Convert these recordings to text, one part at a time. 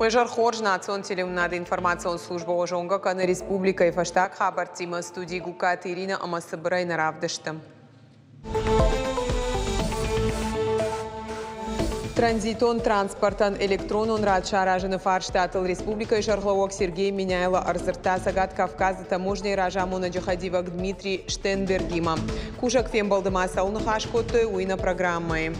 Уе зӕр хорз, национ телеуынынады информацион службӕ уӕ зонгӕ кӕны республикӕйы фӕстаг хабӕрттимӕ студийы Гугкаты Иринӕ ӕмӕ цыбырӕй нӕ равдысты. Транзитон транспортӕн электронон рад саразыны фарстатыл республикӕйы сӕргълӕууӕг Сергей Меняйло ӕрдзырдта Цӕгат Кавказы таможняйы разамонӕджы хӕдивӕг Дмитрий Штенбергимӕ. Кусӕг фембӕлды ма цӕуыл ныхас кодтой, уый нӕ программӕйы.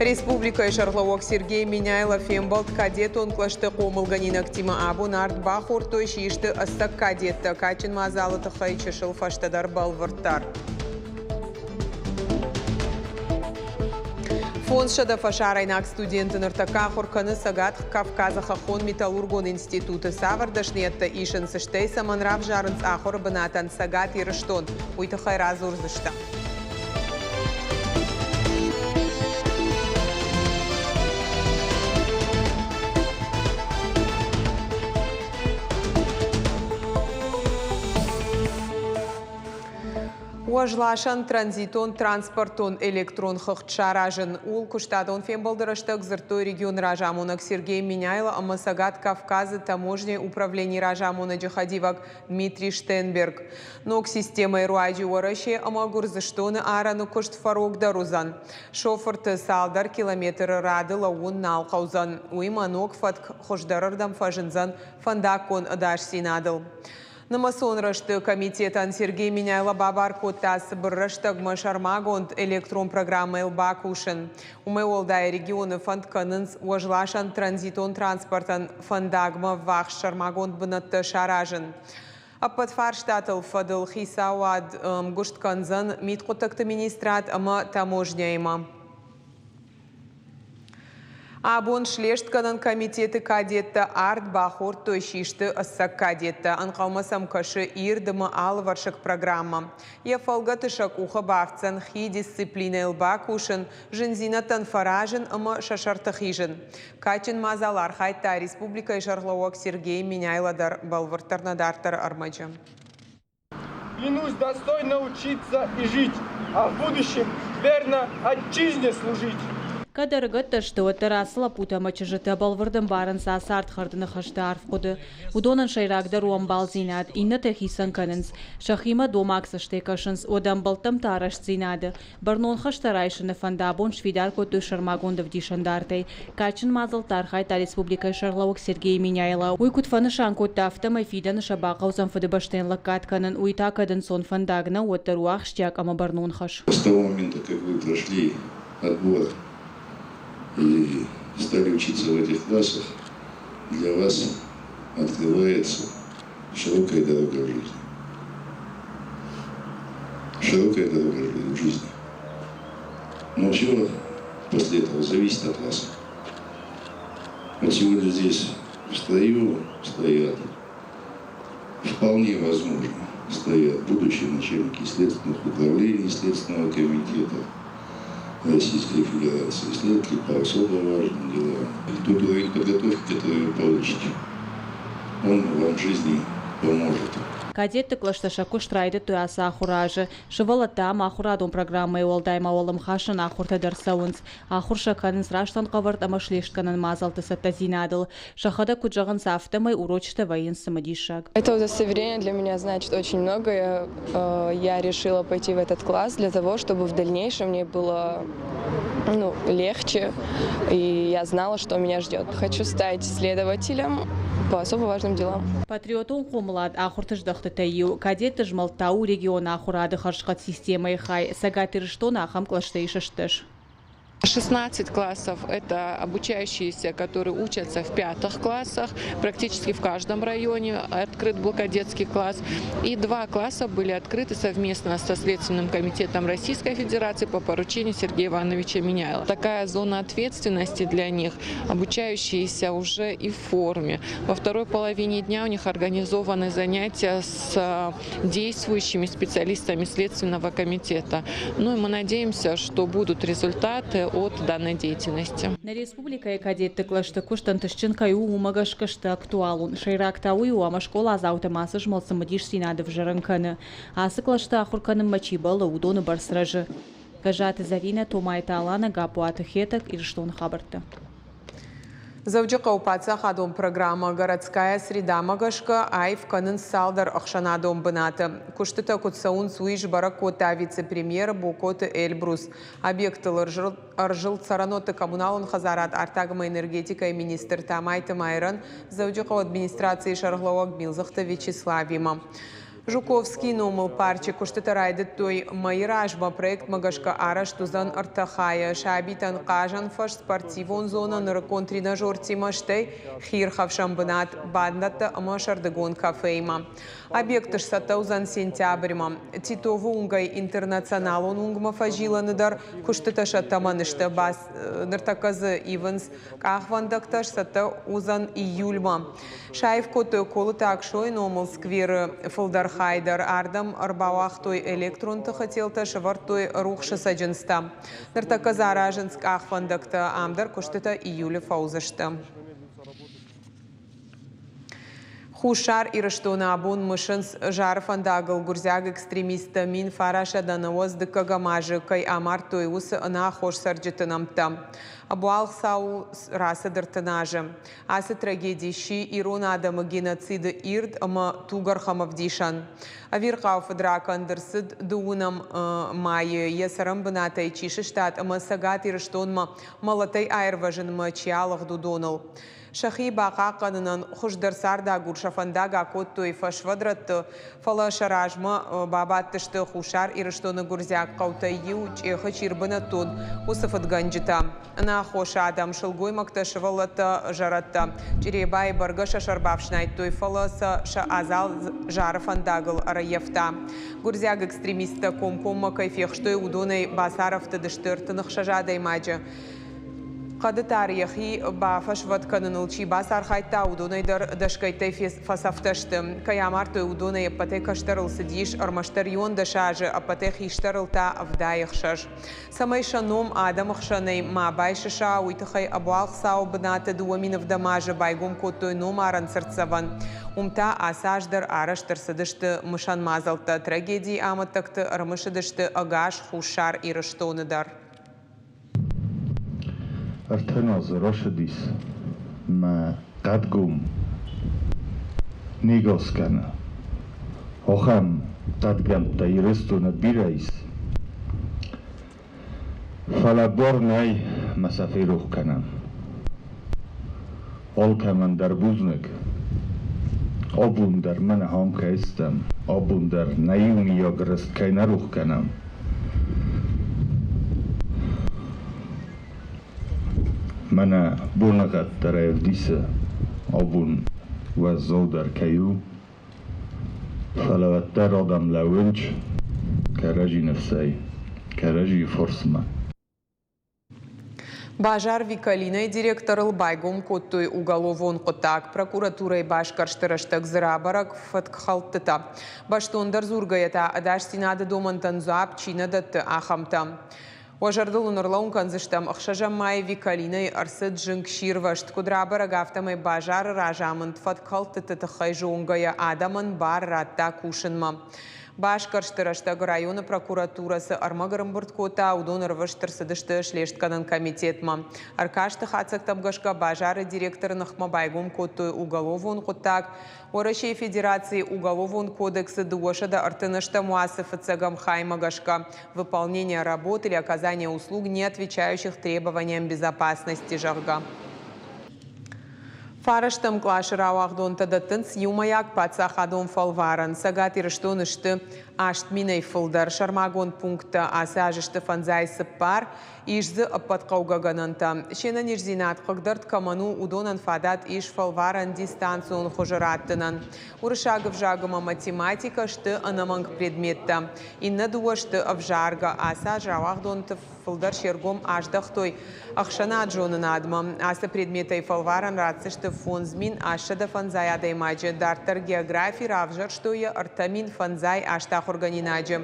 Республикӕйы сӕргълӕууӕг Сергей Меняйло фембӕлд кадетон кълӕсты хъомылгӕнинӕгтимӕ. Абон ард бахордтой, систы ӕцӕг кадеттӕ. Кадджын мадзалы тыххӕй чысыл фӕстӕдӕр бӕлвырддӕр. 500 фӕсарӕйнаг студенты ныртӕккӕ ахуыр кӕны Цӕгат Кавказы хӕххон металлургон институты. Цавӕр дӕсныйӕдтӕ исынц, стӕй цӕмӕн равзарынц ахуыры бынатӕн Цӕгат Ирыстон, уый тыххӕй радзурдзыстӕм. Уӕзласӕн транзитон транспортон электрон хыгъд саразын. Ууыл куыстадон фембӕлды рӕстӕг дзырдтой регионы разамонӕг Сергей Меняйло ӕмӕ Цӕгат Кавказы таможняйы управленийы разамонӕджы хӕдивӕг Дмитрий Штенберг. Ног системӕйы руаджы Уӕрӕсе ӕмӕ Гуырдзыстоны арӕны куыст фӕрогдӕр уыдзӕн. Шофырты цалдӕр километры рады лӕууын нал хъӕудзӕн. Уыимӕ ног фӕтк хуыздӕрырдӕм фӕзындзӕн фӕндаггон ӕдасдзинадыл. Нымӕцон рӕзты комитетӕн Сергей Меняйло бабар кодта цыбыр рӕстӕгмӕ сӕрмагонд электрон программӕйыл бакусын. Уымӕй уӕлдай регионы фӕнд кӕнынц уӕзласӕн транзитон транспортӕн фӕндагмӕ ӕввахс сӕрмагонд бынӕттӕ саразын. Ӕппӕт фарстатыл фӕдыл хицауад ӕмгуыст кӕндзӕн мидхъуыддӕгты министрад ӕмӕ таможняимӕ. Абон слестгӕнӕн комитеты кадеттӕ ард бахордтой, систы ӕцӕг кадеттӕ. Ӕнхъӕлмӕ сӕм кӕсы ирд ӕмӕ алывӕрсыг программӕ. Йӕ фӕлгӕты сӕ къухы бафтдзӕн хи дисциплинӕйыл бакусын, зындзинӕдтӕн фӕразын ӕмӕ сӕ сӕрты хизын. Кадджын мадзал архайдта республикӕйы сӕргълӕууӕг Сергей Меняйло дӕр, бӕлвырддӕр нӕ дарддӕры ӕрмӕджы. Клянусь достойно учиться и жить, а в будущем верно отчизне служить. Кӕд ӕрыгӕттӕ сты, уӕддӕр ацы лӕппутӕ ӕмӕ чызджытӕ бӕлвырд ӕмбарынц ацы ардхӕрды ныхӕсты арф хъуыды. Уыдонӕн сӕйрагдӕр у ӕмбалдзинад, иннӕтӕ хицӕн кӕнынц, сӕхимӕ домаг цӕстӕй кӕсынц, уӕдӕ ӕмбӕлттӕм та рӕстдзинады. Бӕрнон хӕстӕ райсыны фӕнд абон сфидар кодтой сӕрмагонд ӕвдисӕндартӕй. Кадджын мадзӕлтты архайдта республикӕйы сӕргълӕууӕг Сергей Меняйло. Уый куыд фӕнысан кодта, афтӕмӕй фидӕны сӕ бахъӕудзӕн Фыдыбӕстӕйӕн лӕггад кӕнын, уый та кӕд ӕнцон фӕндаг нӕу, уӕддӕр у ахсджиаг ӕмӕ бӕрнон хӕс. С того момента, как вы прошли отбор и стали учиться в этих классах, для вас открывается широкая дорога в жизни. Широкая дорога в жизни. Но все после этого зависит от вас. Вот сегодня здесь в строю стоят, вполне возможно, стоят будущие начальники следственных управлений, Следственного комитета Российской Федерации, следователи по особо важным делам. Тот уровень подготовки, который вы получите, он вам в жизни поможет. Кадетты кълӕстӕ сӕ куыст райдыдтой ацы ахуыры азы. Сывӕллӕттӕ ам ахуырадон программӕйы уӕлдай ма уӕлӕмхасӕн ахуыртӕ дӕр цӕуынц. Ахуыр сӕ кӕнынц рӕстӕнхъӕвӕрд ӕмӕ слестгӕнӕн мадзӕлтты цӕттӕдзинадыл. Сӕхӕдӕг куыд зӕгъынц, афтӕмӕй урочытӕ вӕййынц цымыдисаг. Это удостоверение для меня значит очень многое. Я решила пойти в этот класс для того, чтобы в дальнейшем мне было ну, легче, и я знала, что меня ждет. Хочу стать следователем по особо важным делам. Патриотон хъомылад ахуырты здӕхтытӕй иу. Кадетты змӕлд та у регионы ахуырады хӕрзхъӕд системӕйы хай. Цӕгат Ирыстоны ахӕм кълӕстӕ ис ӕстдӕс. 16 классов – это обучающиеся, которые учатся в пятых классах. Практически в каждом районе открыт был кадетский класс. И два класса были открыты совместно со Следственным комитетом Российской Федерации по поручению Сергея Ивановича Меняйло. Такая зона ответственности для них, обучающиеся уже и в форме. Во второй половине дня у них организованы занятия с действующими специалистами Следственного комитета. Ну и мы надеемся, что будут результаты от данной деятельности. Нӕ республикӕйы кадетты кълӕсты куыст ӕнтыстджын кӕй у, уымӕ гӕсгӕ сты актуалон. Сӕйраг та уый у, ӕмӕ скъоладзаутӕм ацы змӕлд цымыдисдзинад ӕвзӕрын кӕны. Ацы кълӕсты ахуыр кӕнынмӕ чи бӕллы, уыдоны бӕрц рӕзы. Гӕззаты Зӕринӕ, Томайты Аланӕ, Гаппуаты Хетӕг, Ирыстоны хабӕрттӕ. Дзӕуджыхъӕуы паддзахадон программӕ «Городская среда»-мӕ гӕсгӕ аив кӕнынц цалдӕр ӕхсӕнадон бынаты. Куыстытӕ куыд цӕуынц, уый сбӕрӕг кодта вице-премьер Бокоты Эльбрус. Объектыл ӕрзылд цӕрӕнуӕтты коммуналон хӕдзарад, артаг ӕмӕ энергетикӕйы министр Тамайты Майрӕн, Дзӕуджыхъӕуы администрацийы сӕргълӕууӕг Милдзыхты Вячеславимӕ. Жуковскийы номыл парчы куыстытӕ райдыдтой мӕйы размӕ. Проектмӕ гӕсгӕ арӕзт уыдзӕн ӕртӕ хайы. Сабитӕн хъазӕн фӕз, спортивон зонӕ, нырыккон тренажертимӕ, стӕй хиирхӕфсӕн бынат, бандӕттӕ ӕмӕ сӕрдыгон кафеимӕ. Объект сцӕттӕ уыдзӕн сентябрьмӕ. Титовы уынгӕй интернационалон уынгмӕ фӕзилӕны дӕр куыстытӕ сӕ тӕмӕны сты. Ныртӕккӕ дзы ивынц къахвӕндӕгтӕ, сцӕттӕ уыдзӕн июльмӕ. Саив кодтой Колыты Аксойы номыл скверы фылдӕр хай дӕр. Ардӕм ӕрбауагътой электрон тыхы телтӕ, сӕвӕрдтой рухсы цӕджындзтӕ. Ныртӕккӕ дзы аразынц къахвӕндӕгтӕ. Ам дӕр куыстытӕ июлы фӕуыдзысты. Хуссар Ирыстоны абон мысынц Зары фӕндагыл гуырдзиаг экстремисттӕ 1990 дыккӕгӕм азы кӕй амардтой, уыцы ӕнаххос цӕрджыты нӕмттӕ. Ӕбуалгъ цауыл рацыд 30 азы. Ацы трагеди сси ирон адӕмы геноциды ирд ӕмӕ тугӕрхӕм ӕвдисӕн. Ӕвирхъау фыдракӕнд ӕрцыд дыууынӕм майы, йӕ цӕрӕнбынатӕй чи сыстад ӕмӕ Цӕгат Ирыстонмӕ мӕлӕтӕй аирвӕзынмӕ чи алыгъд, уыдоныл. Сӕхи бахъахъхъӕнынӕн хуыздӕр цардагур сӕ фӕндаг акодтой фӕсвӕдрӕтты, фӕлӕ сӕ размӕ бабадтысты Хуссар Ирыстоны гуырдзиаг хъӕутӕй иу Чъехы чи рбынӕттон, уыцы фыдгӕнджытӕ. Ӕнаххос адӕм, сылгоймӕгтӕ, сывӕллӕттӕ, зӕрӕдтӕ. Чъребайы бӕргӕ сӕ сӕр бафснайдтой, фӕлӕ сӕ сӕ адзал Зары фӕндагыл ӕрӕййӕфта. Гуырдзиаг экстремисттӕ комкоммӕ кӕй фехстой, уыдонӕй бацарӕфтыдысты 36 адӕймаджы. Хъӕды тар йӕхи бафӕсвӕд кӕныныл чи бацархайдта, уыдонӕй дӕр дӕсгӕйттӕй фӕцӕфтӕ сты. Кӕй амардтой, уыдонӕй ӕппӕтӕй кӕстӕрыл цыдис ӕрмӕстдӕр 11 азы, ӕппӕтӕй хистӕрыл та 76. Цӕмӕй сӕ ном адӕмы хсӕнӕй ма байсыса, уый тыххӕй ӕбуалгъ цауы бынаты 2007 азы байгом кодтой номарӕн цыртдзӕвӕн. Уым та ацы аз дӕр арӕзт ӕрцыдысты мысӕн мадзӕлттӕ. Трагедийы амӕттӕгты ӕрымысыдысты ӕгас Хуссар Ирыстоны дӕр. Ӕртын азы рацыдис, мӕ хъӕдгом не гас кӕны. Ахӕм хъӕдгӕмттӕ Ирыстоны бирӕ ис. Фӕлӕ бар нӕй мӕ сӕ ферох кӕнӕм. Алкӕмӕн дӕр бузныг. Абон дӕр мӕнӕ ам кӕй стӕм, абон дӕр нӕ иумиаг рыст кӕй нӕ рох кӕнӕм. Мӕнӕ боныгъӕд дӕр ӕвдисы, абон уӕззаудӕр кӕй у, фӕлӕ уӕддӕр адӕм лӕууынц кӕрӕдзи ныфсӕй, кӕрӕдзийы фарсмӕ. Базар Викалинайы директорыл байгом кодтой уголовон хъуыддаг. Прокуратурӕйы басгӕрсты рӕстӕг дзы рабӕрӕг фӕткхӕлдтытӕ. Бӕстондӕр дзургӕйӕ та ӕдасдзинады домӕнтӕн дзуапп чи нӕ дӕтты, ахӕмтӕ. Уӕ зӕрдыл уын ӕрлӕууын кӕндзыстӕм, ӕхсӕзӕм майы Викалинайы ӕрцыд зынгсирвӕзт. Куыд рабӕрӕг, афтӕмӕй базары разамынд фӕткхӕлдтыты тыххӕй зонгӕйӕ адӕмӕн бар радта кусынмӕ. Басгӕрсты рӕстӕг районы прокуратурӕ цы ӕрмӕг ӕрӕмбырд кодта, уыдон ӕрвыст ӕрцыдысты слестгӕнӕн комитетмӕ. Ӕркасты хатдзӕгтӕм гӕсгӕ базары директоры ныхмӕ байгом кодтой уголовон хъуыддаг. Уӕрӕсейы Федерацийы Уголовон кодексы 238 уацы фыццӕгӕм хаймӕ гӕсгӕ «Выполнение работ или оказание услуг, не отвечающих требованиям безопасности», зӕгъгӕ. Фарӕстӕм къласы рауагъдонтӕ дӕттынц иумӕйаг паддзахадон фӕлварӕн. Цӕгат Ирыстоны сты 8000-ӕй фылдӕр. Сӕрмагонд пункттӕ ацы аз сты 54. Ис дзы ӕппӕт хъӕугӕ гӕнӕнтӕ. Се нӕниздзинад хъыгдӕрд кӕмӕн у, уыдонӕн фадат ис фӕлварӕн дистанцион хуызы раттынӕн. Уырыссаг ӕвзаг ӕмӕ математикӕ сты ӕнӕмӕнг предметтӕ. Иннӕ дыууӕ сты ӕвзаргӕ. Ацы аз рауагъдонты фылдӕр се ргом аздӕхтой ӕхсӕнад-зонынадмӕ. Ацы предметӕй фӕлварӕн ратдзысты 5850 адӕймаджы. Дарддӕр географи равзӕрстой йӕ 3058 ахуыргӕнинаджы.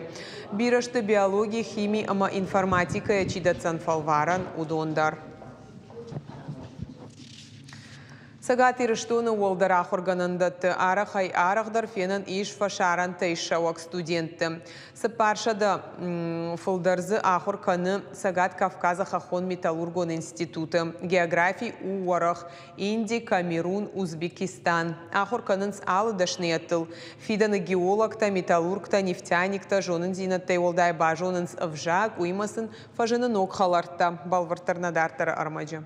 Бирӕ сты биологи, хими ӕмӕ информатикӕйӕ чи дӕтдзӕн фӕлварӕн, уыдон дӕр. Цӕгат Ирыстоны уӕлдӕр ахуыргӕнӕндӕтты арӕхӕй-арӕхдӕр фенӕн ис фӕсарӕнтӕй ссӕуӕг студентты. 400 фылдӕр дзы ахуыр кӕны Цӕгат Кавказы хӕххон-металлургон институты. Географи у уӕрӕх, Инди, Камерун, Узбекистан. Ахуыр кӕнынц алы дӕсныйӕдтыл. Фидӕны геологтӕ, металлургтӕ, нефтяниктӕ зонындзинӕдтӕй уӕлдай базонынц ӕвзаг, уыимӕ сын фӕзыны ног хӕлӕрттӕ. Бӕлвырддӕр нӕ дарддӕры ӕрмӕджы.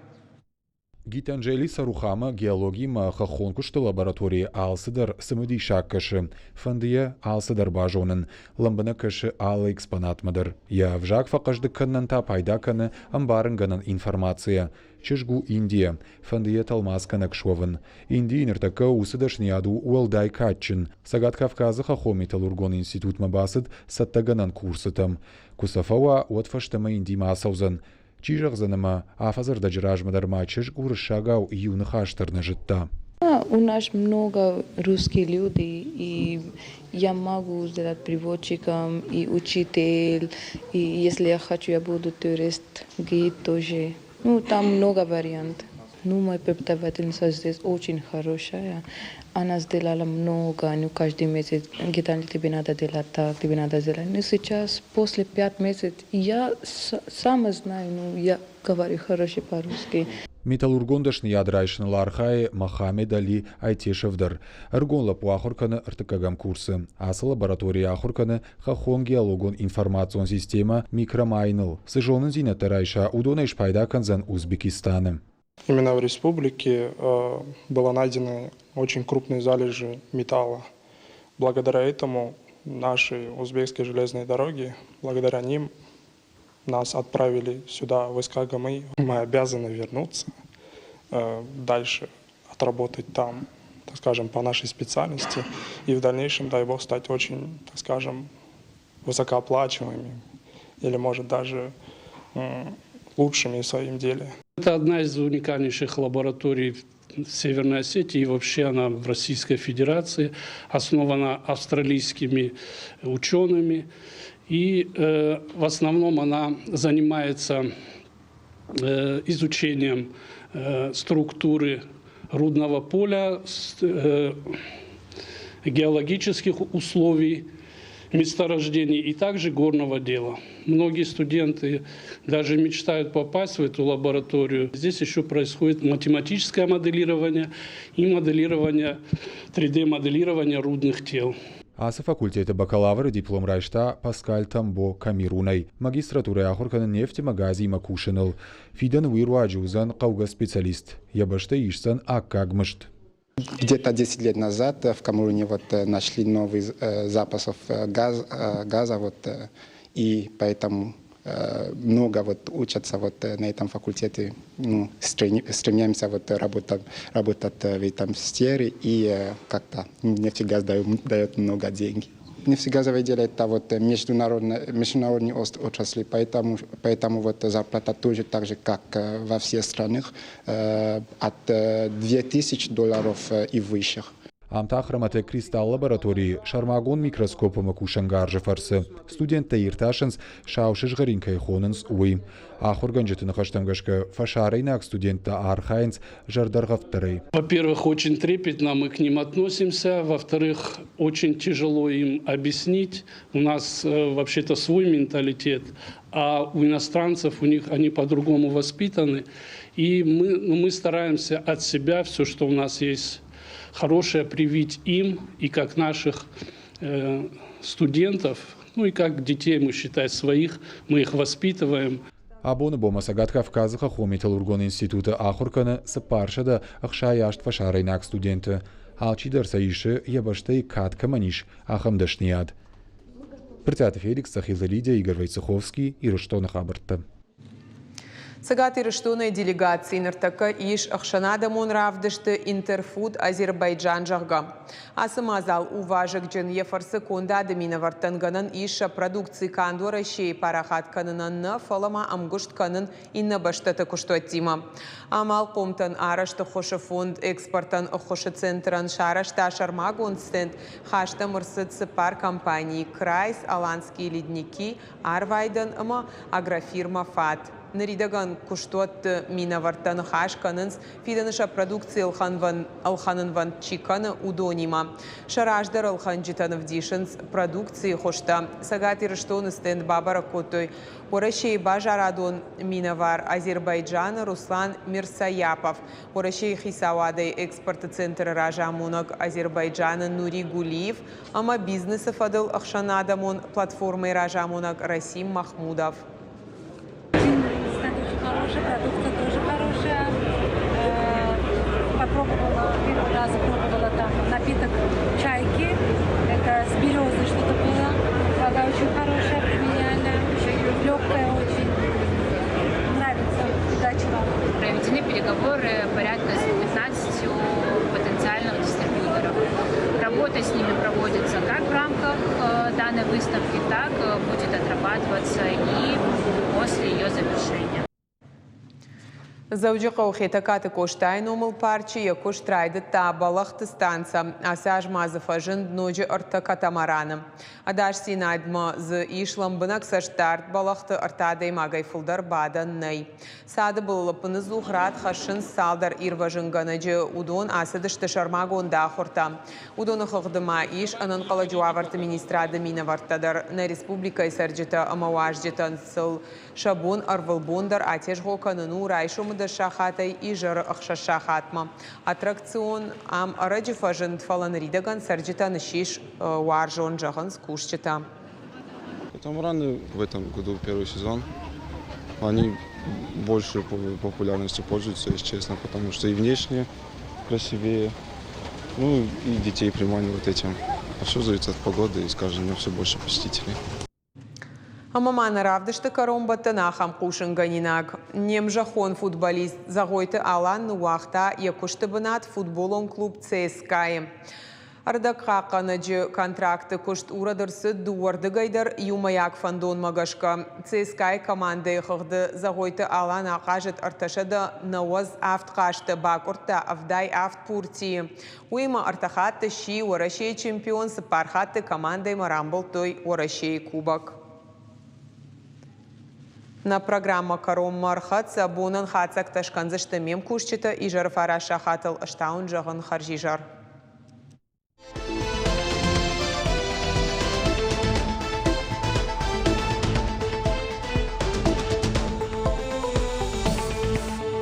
Гитанджели Сарухамӕ геологимӕ хӕххон куысты лабораторийы алцыдӕр цымыдисаг кӕсы. Фӕнды йӕ алцыдӕр базонын. Лӕмбынӕг кӕсы алы экспонатмӕ дӕр. Йӕ ӕвзаг фӕхъӕздыг кӕнынӕн та пайда кӕны ӕмбарынгӕнӕн информацийӕ. Чызг у Индийӕ. Фӕнды йӕ тӕлмацгӕнӕг суӕвын. Индийы ныртӕккӕ уыцы дӕсныйад у уӕлдай кадджын. Цӕгат Кавказы хӕххон-металлургон институтмӕ бацыд цӕттӕгӕнӕн курсытӕм. Куы сӕ фӕуа, уӕд фӕстӕмӕ Индимӕ ацӕудзӕн. Чи зӕгъдзӕн ӕмӕ афӕдзы ӕрдӕджы размӕ дӕр ма чызг уырыссагау иу ныхас дӕр нӕ зыдта. У нас много русские люди, и я могу сделать переводчиком, и учитель, и если я хочу, я буду турист, гид тоже. Ну, там много вариантов. Ну, моя преподавательница здесь очень хорошая. Она сделала много, ну, каждый месяц, где-то тебе надо делать так, тебе надо сделать. Но сейчас, после 5 месяцев, я сама знаю, ну, я говорю хорошо по-русски. Металлургон дӕсныйад райсыныл архайы Мохаммед Али Айтешев дӕр. Ӕрыгон лӕппу ахуыр кӕны ӕртыккӕгӕм курсы. Ацы лабораторийы ахуыр кӕны хӕххон геологон информацион системӕ Микромайныл. Цы зонындзинӕдтӕ райса, уыдонӕй спайда кӕндзӕн Узбекистаны. Именно в республике было найдены очень крупные залежи металла. Благодаря этому наши узбекские железные дороги, благодаря ним нас отправили сюда, в СКГМИ. Мы обязаны вернуться дальше, отработать там, так скажем, по нашей специальности и в дальнейшем, дай бог, стать очень, так скажем, высокооплачиваемыми или, может, даже лучшими в своем деле. Это одна из уникальнейших лабораторий в Северной Осетии и вообще она в Российской Федерации, основана австралийскими учеными. И в основном она занимается изучением структуры рудного поля, геологических условий месторождений и также горного дела. Многие студенты даже мечтают попасть в эту лабораторию. Здесь еще происходит математическое моделирование и моделирование, 3D-моделирование рудных тел. Ацы факультеты бакалавры диплом райста Паскаль Тамбо Камерунӕй. Магистратурӕйы ахуыр кӕны нефть ӕмӕ газимӕ кусыныл. Фидӕны уый руаджы уыдзӕн хъӕугӕ специалист. Йӕ бӕстӕ исдзӕн аккаг мызд. Где-то 10 лет назад в Камеруне вот нашли новые запасов газа, вот, и поэтому много вот учатся вот на этом факультете, ну, стремимся вот работать в этом сфере, и как-то нефтегаз дает много денег. Нефтегазовое дело – это вот международный отрасли, поэтому вот зарплата тоже так же, как во всех странах, от 2000 долларов и выше. Ам та Хроматек Кристалл лабораторийы сӕрмагонд микроскоп ӕмӕ кусӕнгарзы фӕрцы студенттӕ иртасынц сау сызгъӕрин кӕй хонынц, уый. Ахуыргӕнджыты ныхӕстӕм гӕсгӕ фӕсарӕйнаг студенттӕ архайынц зӕрдӕргъӕвддӕрӕй. Во-первых, очень трепетно мы к ним относимся. Во-вторых, очень тяжело им объяснить. У нас вообще-то свой менталитет, а у иностранцев у них они по-другому воспитаны. И мы, ну, мы стараемся от себя все, что у нас есть хорошее, привить им и как наших студентов, ну и как детей мы считаем своих, мы их воспитываем. Абоны бонмӕ Цӕгат Кавказы хӕххон металлургон институты ахуыр кӕны 468 фӕсарӕйнаг студенты. Алчидӕр сӕ исы, йӕ бӕстӕйы кад кӕмӕн ис, ахӕм дӕсныйад. Брытъиаты Феликс, Цӕхилты Лидия, Игорь Войцеховский, Ирыстоны хабӕрттӕ. Цӕгат Ирыстоны делегаци ныртӕккӕ ис ӕхсӕнадӕмон равдысты Интерфуд Азербайджан, зӕгъгӕ. Ацы мадзал у вазыгджын, йӕ фӕрцы кондады минӕвӕрттӕн гӕнӕн ис сӕ продукци канд Уӕрӕсейы парахат кӕнынӕн нӕ, фӕлӕ ма ӕмгуыст кӕнын иннӕ бӕстӕты куыстуӕттимӕ. Амалхъомтӕн арӕзт ӕххуысы фонд экспортӕн ӕххуысы центрӕн сарӕзта сӕрмагонд стенд, хаст ӕм ӕрцыд цыппар компанийы: Крайс, Аланские ледники, Арвайдӕн ӕмӕ агрофирма Фат. Ныридӕгӕн куыстуӕтты минӕвӕрттӕ ныхас кӕнынц, фидӕны сӕ продукци ӕлхӕнынвӕнд чи кӕны, уыдонимӕ. Сӕ раздӕры ӕлхӕнджытӕн ӕвдисынц продукцийы хуызтӕ. Цӕгат Ирыстоны стенд бабӕрӕг кодтой Уӕрӕсейы базарадон минӕвар Азербайджаны Руслан Мирсаяпов, Уӕрӕсейы хицауадӕй экспорты центры разамонӕг Азербайджаны Нури Гулиев ӕмӕ бизнесы фӕдыл ӕхсӕнадӕмон платформӕйы разамонӕг Расим Махмудов. Стенд очень хороший, продукция тоже хорошая. Попробовала, первый раз пробовала там напиток чайки. Это с березой что-то было. Вода очень хорошая, премиальная, легкая очень. Нравится. Удачи вам. Проведены переговоры порядка с 15 потенциальных дистрибьюторов. Работа с ними проводится как в рамках данной выставки, так будет отрабатываться и после ее завершения. Дзӕуджыхъӕуы Хетӕгкаты Къостайы номыл парчы йӕ куыст райдыдта бӕлӕгъты станцӕ. Ацы аз ма дзы фӕзынд ноджы ӕртӕ катамараны. Ӕдасдзинадмӕ дзы ис лӕмбынӕг цӕстдард, бӕлӕгъты ӕртӕ адӕймагӕй фылдӕр бадӕн нӕй. Цады былыл ӕппыныдзух рад хӕссынц цалдӕр ирвӕзынгӕнӕджы. Уыдон ацыдысты сӕрмагонд ахуыртӕ. Уыдоны хыгъды ма ис ӕнӕнхъӕлӕджы уавӕрты министрады минӕвӕрттӕ дӕр. Нӕ республикӕйы цӕрджытӕ ӕмӕ уазджытӕн сыл сӕ бон ӕрвылбон дӕр атезгъо кӕнын у райсомы дӕс сахатӕй изӕры ӕхсӕз сахатмӕ. Аттракцион ам ӕрӕджы фӕзынд, фӕлӕ ныридӕгӕн цӕрджытӕн ссис уарзон, зӕгъынц кусджытӕ. Катамараны в этом году первый сезон. Они больше популярностью пользуются, если честно, потому что и внешне красивее, ну и детей приманивают этим. А все зависит от погоды, и с каждым днем все больше посетителей. Ӕмӕ ма нӕ равдысты кӕронбӕттӕн ахӕм хъусынгӕнинаг. Не мзӕххон футболист Зӕгъойты Алан ныууагъта йӕ куысты бынат футболон клуб ЦСКА-йы. Ӕрдӕгхъахъхъӕнӕджы контракты куыст урӕд ӕрцыд дыууӕрдыгӕй дӕр иумӕйаг фӕндонмӕ гӕсгӕ. ЦСКА-йы командӕйы хыгъды Зӕгъойты Алан ахъазыд 397 хъазты, бакъуырдта 77 пуртийы. Уыимӕ ӕртӕ хатты сси Уӕрӕсейы чемпион, цыппар хатты командӕимӕ рамбылдтой Уӕрӕсейы Кубок. Нӕ программӕ кӕронмӕ ӕрхӕццӕ. Бонӕн хатдзӕгтӕ скӕндзысты ме мкусджытӕ изӕры фараст сахатыл. Ӕз та уын зӕгъын хӕрзизӕр.